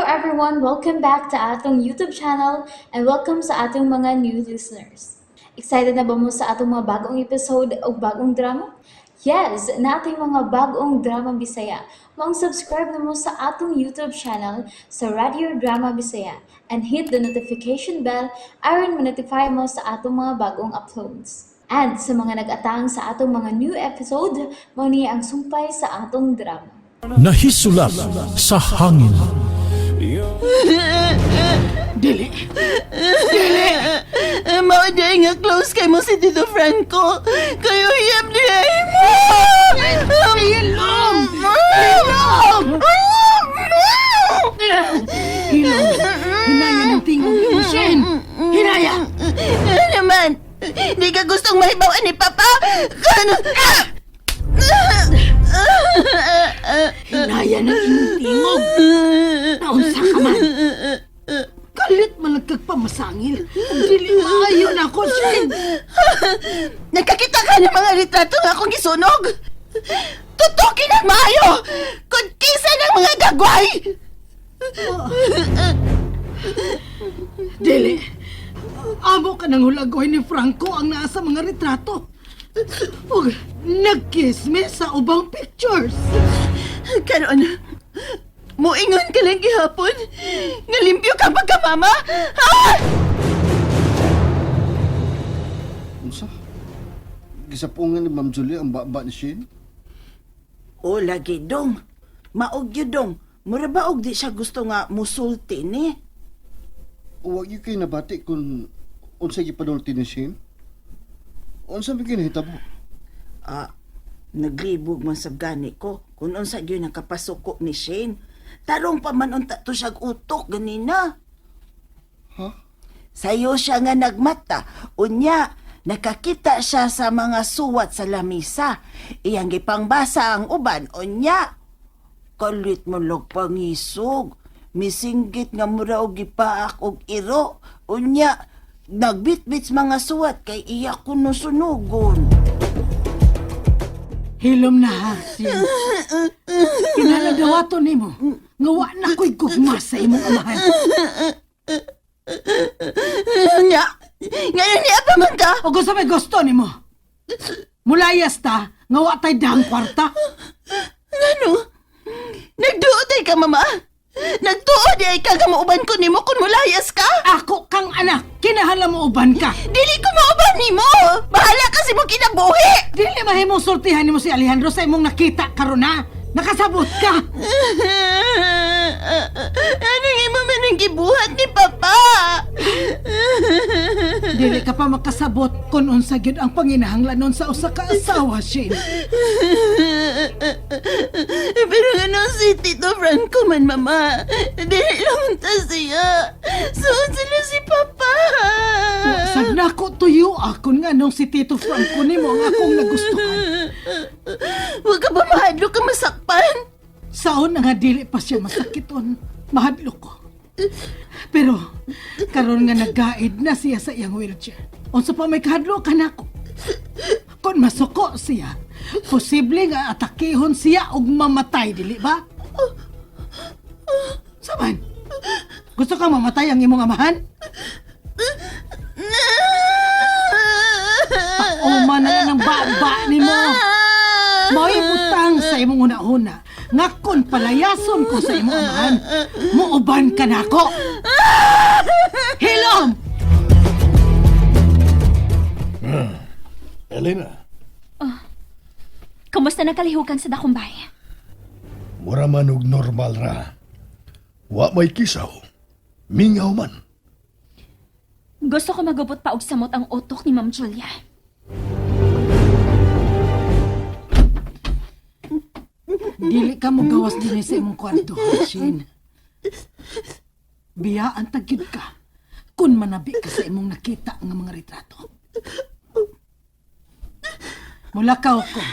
Everyone! Welcome back to atong YouTube channel and welcome sa atong mga new listeners. Excited na ba mo sa atong mga bagong episode o bagong drama? Yes, nating mga bagong drama Bisaya. Maong subscribe na mo sa atong YouTube channel sa Radio Drama Bisaya and hit the notification bell aron ma-notify mo sa atong mga bagong uploads. And sa mga nag-atang sa atong mga new episode, mao ni ang sumpay sa atong drama. Nahisulap sa hangin. Dili. Dili! Mao diay nga close kay mo si Tito Franco. Kayo hiyab diay mo! Hilom! Hilom! Hilom! Hinaya ng tingog ni Shane! Hinaya! Ano naman? Di ka gustong mahibawan ni Papa? Kano? Hinaya ng imong tingog! Naunsa ka man! Kalit man nagkagpamasangil. Dili maayo na ako, Shane! Nakakita ka ng mga litrato nga akong gisunog? Tutukin ang maayo! Kung kinsa ng mga gagway! Dili! Amo ka ng hulagoy ni Franco ang naa sa mga retrato. Ug nag-kiss me sa ubang pictures. Karon, muingon ka lang gihapon. Nga limpyo ka pagkamama? Ha? Unsa? Gisapungan ni Ma'am Julia ang baba ni Shane? O lagi dong. Maog yun dong. Mura ba og di siya gusto nga musulti ni? Huwag yun kayo nabati kung unsa gipanulti ni Shane? Unsa may kinahitabo? Ah, naglibog man sa gani ko kung unsa gyud ang kapasuko ni Shane. Tarong pa man unta to siyag utok ganina. Ha? Sayo siya nga nagmata. Unya, nakakita siya sa mga suwat sa lamisa. Iyang gipangbasa ang uban. Unya, kalit mo lang pangisog. Misinggit nga mura og gipaak og iro. Unya, nagbitbit sa mga suwat kay iya kuno sunugon. Hilom na ha, Shane. Kinaladawato nimo nga wa na ko'y gugma sa imong amahan. Unya, ngayon niya pa man ka. O gusto may gusto nimo. Mulayas ta, nga wa tay dahang kwarta. Ngano? Nagduot ay ka, mama. Nagtuod ay ka nga mauban ko nimo kung mulayas ka. Ako kang anak, kinahanglan mo uban ka. Dili ko mauban nimo. Bahala kasi mo kinabuhi. Dili mahimong sultihan nimo si Alejandro sa imong nakita karon na. Nakasabot ka. Anong imo man ang gibuhat ni Papa? Dili ka pa makasabot kung unsa gyud ang panginahanglanon sa usa ka asawa, Shane. Pero ano si Tito Franco man, Mama? Dili lang ta siya. Suod sila si Papa. Sag nako tuyo akon nga nung si Tito Franco nimo ang akong nagustuhan. Huwag ka ba mahadlok ka masakpan? Saon na nga dili pa siya masakiton. Mahadlok ko. Pero karon nga naggaid na siya sa iyang wheelchair. Unsa pa may kahadlok ka nako? Kung masuko siya, posible nga atakehon siya og mamatay, dili ba? Saman, gusto kang mamatay ang imong amahan? Paoma na lang ng baba nimo. Mao'y butang sa imong una-una. Nga kun palayason ko sa imong amahan, muuban ka nako. Hilom! Elena, Kumusta na kalihukan sa Dakumbay? mura man og normal ra. Wa may kisaw. Mingaw man. Gusto ko magubot pa og samot ang utok ni Ma'am Julia. Dili ka mo gawas dinhi sa imong kwarto, Shane. Biyaan ta gyud ka kun manabi ka sa imong nakita nga mga retrato. Mulakaw ko.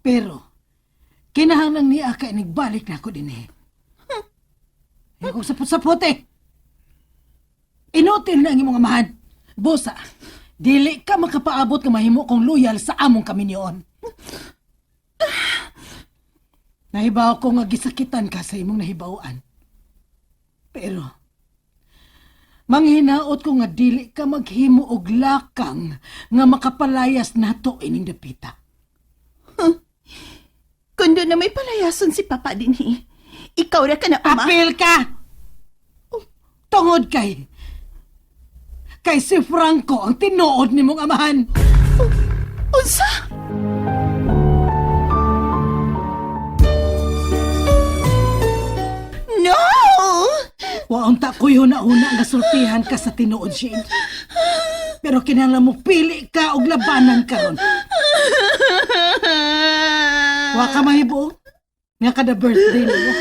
Pero kinahanglan niya ka inigbalik na ako dinhi. Ay, kung sapot-sapot eh. Inutil na ang imong amahan. Bosa, dili ka makapaabot nga mahimo kong loyal sa among kaminyoon. Nahibaw ko nga gisakitan ka sa imong nahibawan. Pero, manghinaot ko nga dili ka maghimo og lakang nga makapalayas nato ining dapita. Kundo na may palayason si Papa dinhi. Ikaw ra ka na, Ama. Apil ka! Tungod kay si Franco ang tinuod nimong amahan. Unsa? No! Waon ta ko'y huna-huna nga sultihan ka sa tinuod, Shane. Pero kinahanglan mo pili ka og labanan karon. Wa ka mahibuong nga kada birthday nimo.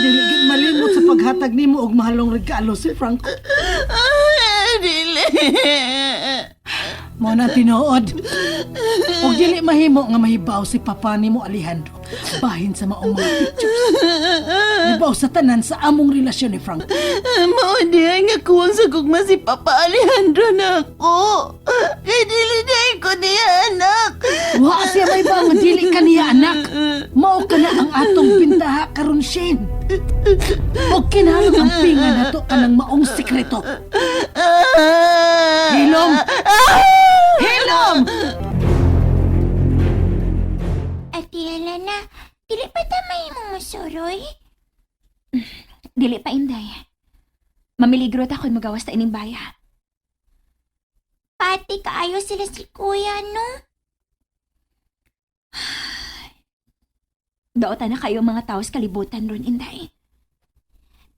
Dili gid malimot sa paghatag nimo og mahalong regalo si Franco. Dili. Mao na tinuod. Og dili mahimo nga mahibaw si papa nimo Alejandro bahin sa maong mga pictures. Hibaw sa tanan sa among relasyon ni Franco. Mao diay nga kuwang sa gugma si Papa Alejandro na ako. Kay dili na ko niya anak. Wa siya may nga dili ka niya anak. Mao ka na ang atong pintaha karon Shane. Og kinahanglan ang pinga nato kanang maong sikreto. Hilom! Hilom! Ate Elena, dili pa ta mahimong musuroy? Dili pa, Inday. Mamiligro ta kon magawas ta ining baya. Pati kaayo sila si kuya, no? Daota na kayo mga tao sa kalibutan ron, Inday.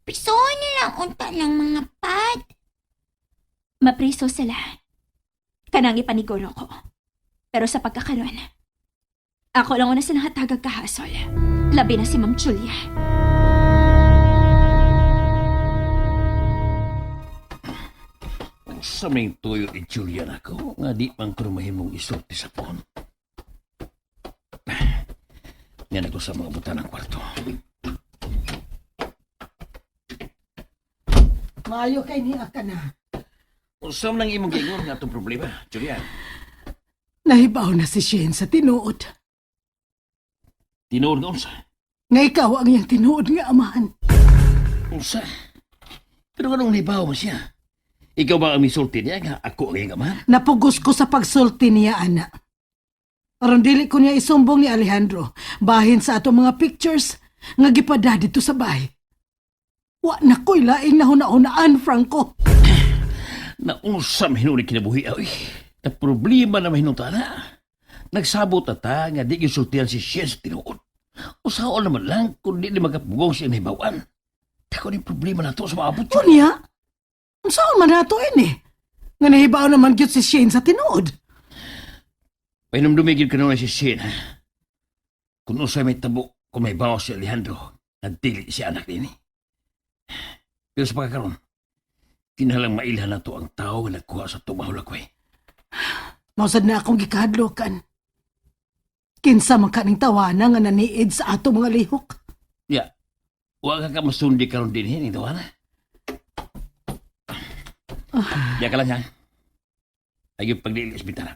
Pisoon na lang unta ng mga pad. Mapriso sila. Kanang ipaniguro ko. Pero sa pagkakaroon, ako lang una sa nahatagag kahasol. Labi na si Ma'am Julia. Sa may tuyo ni Julian ako, nga di man ko mahimong isulti sa phone. Yan ako sa mga buta ng kwarto. Maayo kay niya ka na. Usam lang imong giingon nga atong problema, Julian. Nahibaw na si Shane sa tinuod. Tinuod nga unsa? Nga ikaw ang iyang tinuod nga amahan. Unsa? Pero anong nibaw mo siya? Ikaw ba ang misulti niya nga ako ang iyang amahan? Napugos ko sa pagsulti niya, ana. Aron dili ko niya isumbong ni Alejandro bahin sa atong mga pictures nga gipada dito sa bahay. Wa na ko'y laing nahuna-hunaan, Franco. Naunsa mahinuli kinabuhi ay. Na problema na mahinungtana. Nagsabot na ta nga di gisultihan si Shane sa tinuod. Usaon naman lang kung di ni magkapugong siya nahibawan. Dako ni problema na to sa maabot. Unya, unsaon man nato ini? Nga nahibaw naman gyud si Shane sa tinuod. Pahinumdumi gyud kanunay si Shane. Ha? Kung usay may tabo, kung may bawas si Alejandro, na dili si anak nini. Pero sa pagkakaroon, kinahalang mailhan na to ang tao nga nagkuha sa tumahulakway. Mausad na akong gikahadlokan. Kinsa man kaning tawana nga naniid sa ato mga lihok. Ya, wa ka ka masundi karon din hin ito ana. Ya ka lang ha. Ay yung pagdili sa bintana.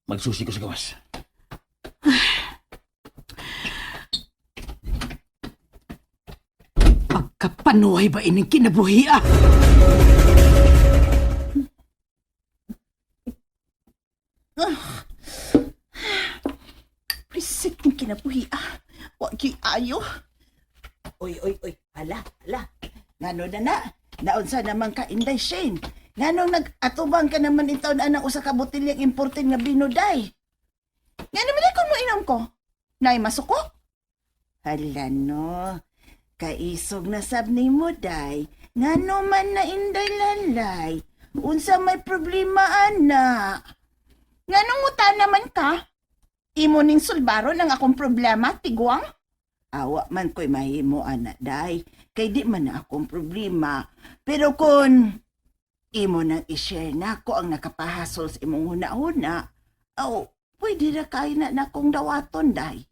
Magsusi ko sa gawas. Pagkapanuhay ba ining kinabuhi ah? Prisit ng kinabuhi ah. Wa gyud ayo. Oy oy oy, hala hala. Ngano na na? Naunsa naman ka Inday Shane? Nganong nag-atubang ka naman intaon anang usa ka botilyang imported nga bino day? Ngano man kon mo inom ko? Nay masuko? Hala no. Kaisog na sab nimo day. Ngano man na Inday lalay? Unsa may problema ana? Nganong muta naman ka? Imo ning sulbaron ang akong problema, tigwang? Awa man ko'y mahimo, ana, day. Kay di man na akong problema. Pero kung imo nang i-share na ko ang nakapahasol sa imong huna-huna, aw, pwede na kayo na na akong dawaton, day.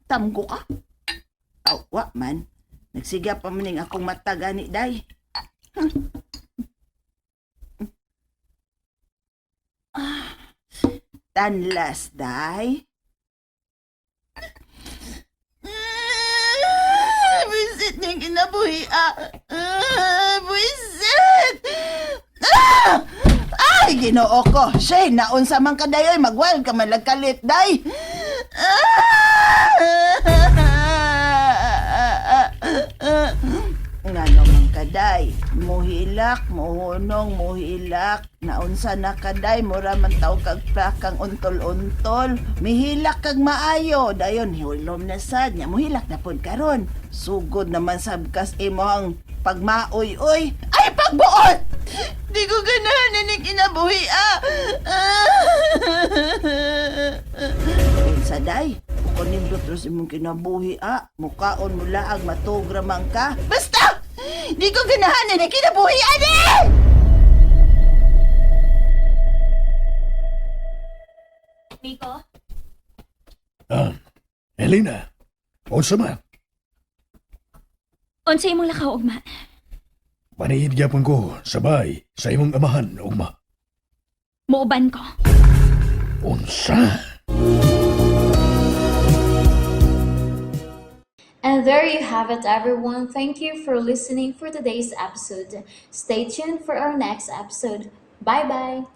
Tamgo ka? Aw, wa man. Nagsiga pa maning akong mata gani, day. Tanlas, day. Visit ning kinabuhi ah. Ah, buisit! Ah! Ay, Ginoo ko. Shane, naunsa man ka dayoy, magwild ka man lagkalit, day. Ah! Ngano man kaday, muhilak, muhunong, muhilak. Naunsa na kaday, mura man taw kag plakang untol-untol. Mihilak kag maayo, dayon hulom na sad nya muhilak na pud karon. Sugod naman sabkas imong pagmaoy-oy. Ay pagbuot! Di ko ganahan ining kinabuhi ah. Unsa day? Kung nindot ros imong kinabuhi ah, mukaon mo laag matugra man ka. Basta! Di ko ganahan ining kinabuhi ani! Miko? Ah, Elena, unsa man? Unsa imong lakaw ugma? Paniid gyapon ko sabay sa imong amahan ugma. Muuban ko. Unsa? And there you have it, everyone. Thank you for listening for today's episode. Stay tuned for our next episode. Bye bye.